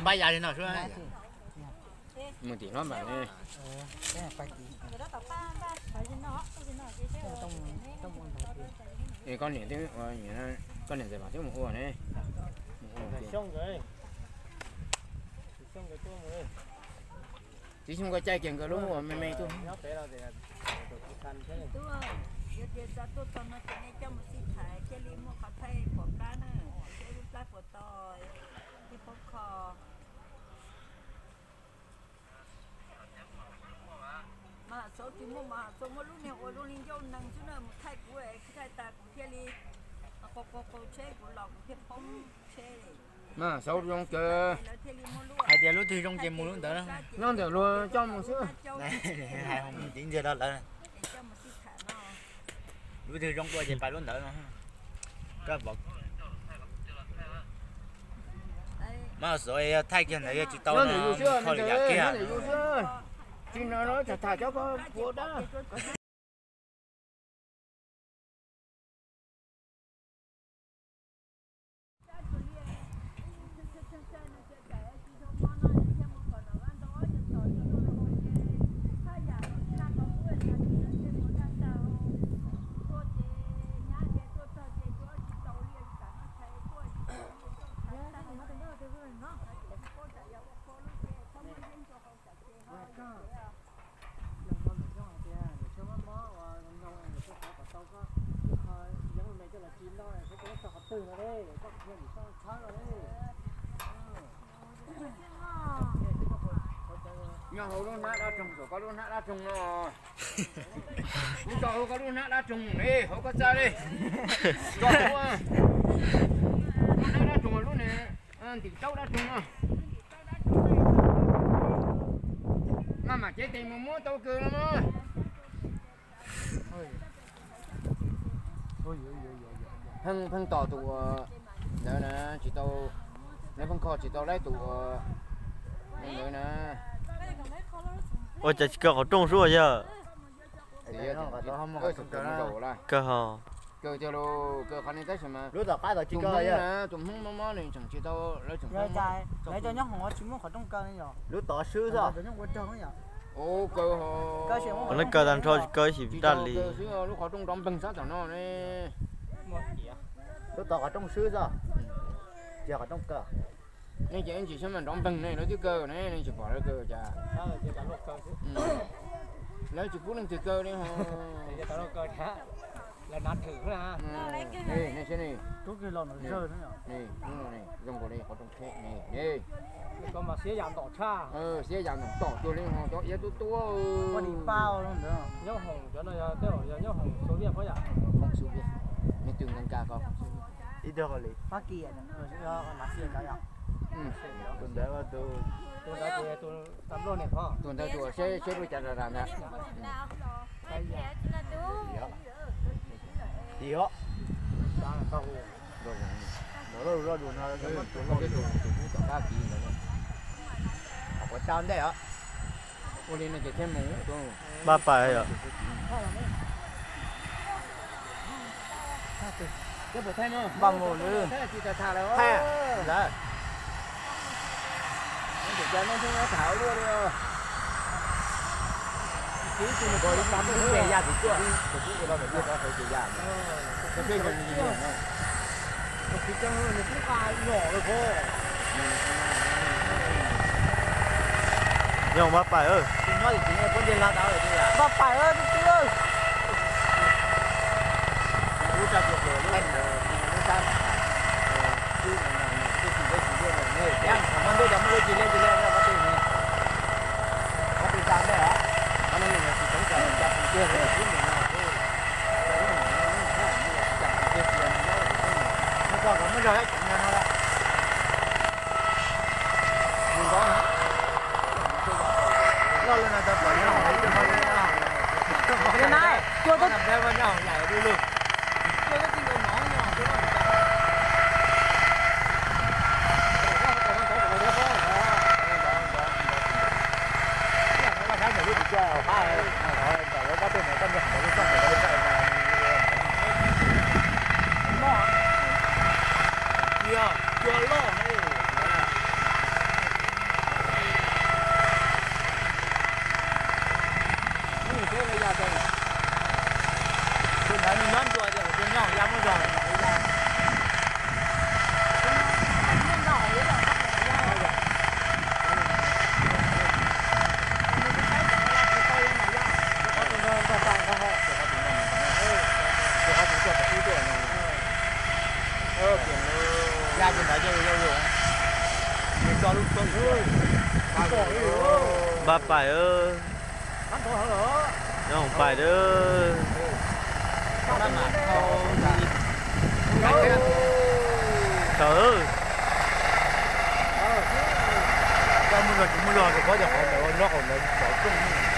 Npaj ya li no xwb. Mus tim hlob mam li. Koj niam, koj niam ntxawm mam twb mus ua ne. Txiv Xyooj nkawd caij kiag nkawd lub uas me me tuaj. Tub, yog tias txog tuaj txog no ces nej coj mus sib tham thiaj li muaj qhov thaij pom plab na, thiab lub plab puas to, thiab pob kho. Mas Xauv tsis muaj, mas Xauv muaj lub niag ua zoo li ncauj nees xwb na, mus thaij kuv, thaij tas kuv thiaj li qau qau qau tsheb, kuv los kuv thiaj poob tsheb. Mas Xauv zoo kawg, hais tias lub twg zoo ces mus lub ntawd. Nyob ntawm luag coj mus xwb. Hais mus tiv ntxiag rau lawv. Lub twg zoo dua ces pais lub ntawd no. Mas Xauv yog thaij kiag ntawd yog tsis tau no, kho lwm yam kiag. Tsis no no tham tham cov ko puas dab. Nyob hauv lub hnab dab roog, koj lub hnab dab roog no. Kuv tso hauv koj lub hnab dab roog li, hauv koj txaj li. Tso hauv, lub hnab dab roog lub ne, ntim taub dab roog no. Maj mam cev tes mus muab tau kawg no. Pheej, pheej tos tus uas ntawd na, tsis tau, neb pheej kho tsis tau laib tus uas ntawd na. Ua cas tsis kaw qhov rooj sub yog? Kawg ho. Kawg tiag los kawg qhov ne tab sis mas lub tom qab tsis kaw, tus Hmoob mob mob nws tseem tsis tau, lawv tseem lawv cov nyob hoom tsis muaj qhov rooj kaw ne yom. Lub tod swb xwb. Ua kaw ho. Qhov no kaw tag nrho tsis kaw ib sim daj li. Lub qhov rooj nrov npeeg xab tom no ne. Lub tod qhov rooj swb xwb. Tsis yog qhov rooj kaw. Nej ces ntsis xyov mas nrov npeeg ne, lawv twb kaw ne, nej tsis pom lawv kaw cas. Lawv tsis pub leej twg kaw li ho. Zoo nkaus li qhov rooj tsheb ne. Xiab yam ntom tom tuag li ho cov iab tuab tuab. Nyob hoom, nyob hoom Xus Viaj, nyob twg nka nka ko. Ib tug li Fab Kis, Lav Xias cov yom. Tus ntawd, tus ntawd tus uas seb seb lub cav ras ras ntag. Tim os. Loj loj dua no, tus Fab Kis ntawd. Qhov tau ntej os. Ua li no ces thiaj mus. Npaj pais yom. Npaj mus nws. Thaij ntawd. Nyob Npaj Pais, Npaj Pais tus twg. Yog cua loj na. Tus ntawd nws nyob ntua ces tus nyob hauv ya muaj zog. Ya ces ntawd coj, nws tso lub tshua. Npaj pais, nyob hauv pais dab. Tawm. Coj muaj zog tsis muaj zog rau qhov cov qhov ntawd nyob hauv ntawd txaus rooj.